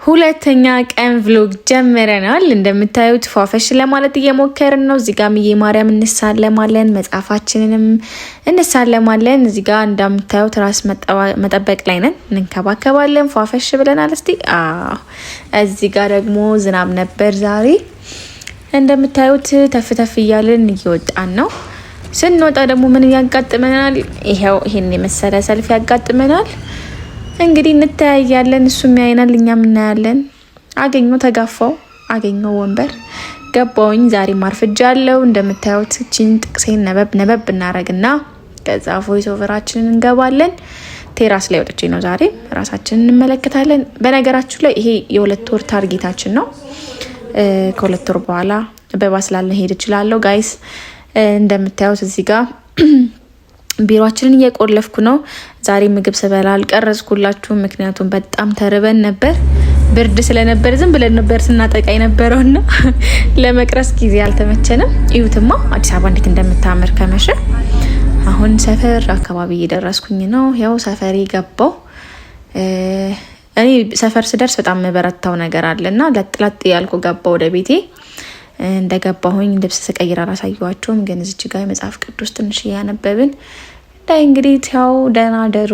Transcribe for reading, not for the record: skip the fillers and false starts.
ሁለተኛ ቀን vlog ጀምረናል። እንደምታዩት ፏፈሽ ለማለት እየሞከርን ነው። እዚህ ጋ ምዬ ማርያም እንሳለማለን፣ መጽሐፋችንንም እንሳለማለን። እዚህ ጋ እንደምታዩት ራስ መጠበቅ ላይ ነን፣ እንንከባከባለን። ፏፈሽ ብለናል። እስቲ እዚህ ጋ ደግሞ ዝናብ ነበር ዛሬ። እንደምታዩት ተፍ ተፍ እያልን እየወጣን ነው። ስንወጣ ደግሞ ምን ያጋጥመናል? ይሄው ይሄን የመሰለ ሰልፍ ያጋጥመናል። እንግዲህ እንተያያለን፣ እሱም ያይናል፣ እኛም እናያለን። አገኘው ተጋፋው፣ አገኘው ወንበር ገባውኝ። ዛሬ ማርፍጃለሁ። እንደምታዩት እቺን ጥቅሴን ነበብ ነበብ እናረግና ከዛ voice over ኣችንን እንገባለን። Terrace ላይ ወጥቼ ነው ዛሬ፣ ራሳችንን እንመለከታለን። በነገራችሁ ላይ ይሄ የ2 ወር target ኣችን ነው። ከ2 ወር በኋላ በባስ ላልሄድ እችላለሁ guys። እንደምታዩት እዚህ ጋር ቢሮአችንን እየቆለፍኩ ነው። ዛሬ ምግብ ስበላ አልቀረጽኩላችሁም፣ ምክንያቱም በጣም ተርበን ነበር። ብርድ ስለነበር ዝም ብለን ነበር ስናጠቃ የነበረውና ለመቅረጽ ጊዜ አልተመቸንም። እዩትማ አዲስ አበባ እንዴት እንደምታምር ከመሸ። አሁን ሰፈር አካባቢ እየደረስኩኝ ነው። ያው ሰፈሬ ገባው። እኔ ሰፈር ስደርስ በጣም መበረታው ነገር አለ እና ለጥ ለጥ ያልኩ ገባ ወደ ቤቴ። እንደገባሁኝ ልብስ ስቀይር አላሳየኋቸውም፣ ግን እዚች ጋር የመጽሐፍ ቅዱስ ትንሽ እያነበብን እንዳይ እንግዲህ ያው ደህና ደሩ።